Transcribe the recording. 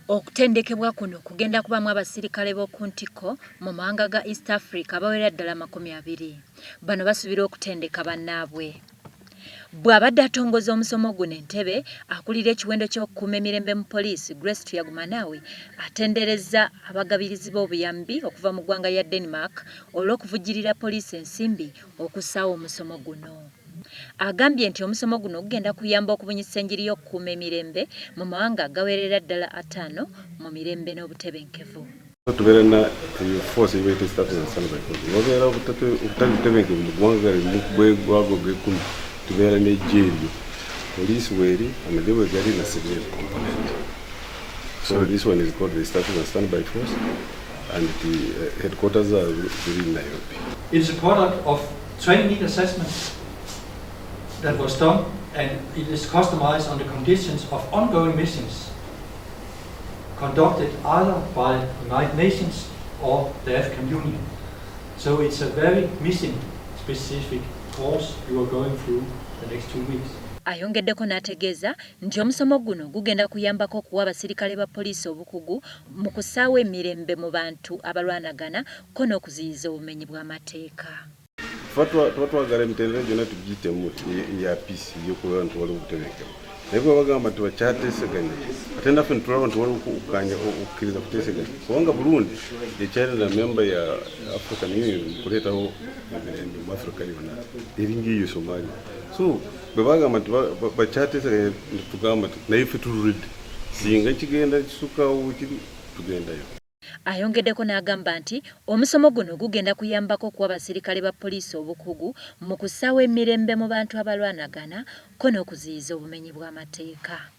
Okutendekebwa kuno kugenda kubaamu abasirikale b'oku ntikko mu mawanga ga East Africa abawera ddala 20. Bano basuubirwa okutendeka bannaabwe. Bw'abadde atongoza omusomo guno e Ntebe, akulira ekiwendo ky'okukuuma emirembe mu poliisi, Grace Turyagumanawe, atenderezza abagabirizi b'obuyambi okuva mu ggwanga lya Denmark olw'okuvujjirira poliisi ensimbi okussaawo omusomo guno. Agambye nti omusomo guno gugenda kuyamba okubunyisa enjiri y'okukuuma emirembe mu mawanga agawerera ddala 50 mu mirembe n'obutebenkevu. Tubeera na eyo force ebaita East African Standby Force. Wabeera obutali butebenkevu mu ggwanga limu bwegwago g'ekkumi, tubeera n'eggye eryo, poliisi weeri, amagye bwe gali na civilian component. So this one is called the East African Standby Force and the headquarters are ziri in Nairobi. It's a product of training need assessment that was done, and it is customized on the conditions of ongoing missions conducted either by the United Nations or the African Union. So it's a very mission-specific course you are going through the next 2 weeks. Ayongeddeko n'ategeeza nti omusomo guno gugenda kuyambako okuwa abasirikale ba poliisi obukugu mu kussaawo emirembe mu bantu abalwanagana ko n'okuziyiza obumenyi bw'amateeka. Tuba twagala emitendera gyonna tugiyitemu eya peace, eyokulaba nti waliwo obutebenkevu, naye bwe bagamba nti bakyateeseganya, ate naffe ntitulaba nti waliwo okukanya okukkiriza kuteeseganya, kubanga Burundi ekyalina memba ya African Union mu kuleetawo emirembe mu Africa yonna, eringa eyo Somalia. So bwe bagamba nti bakyateeseganya, tugamba nti naye ffe tuli ready, singa kigenda kisukkawo kiri tugendayo. Ayongeddeko n'agamba nti omusomo guno gugenda kuyambako okuwa abasirikale ba poliisi obukugu mu kussaawo emirembe mu bantu abalwanagana ko n'okuziyiza obumenyi bw'amateeka.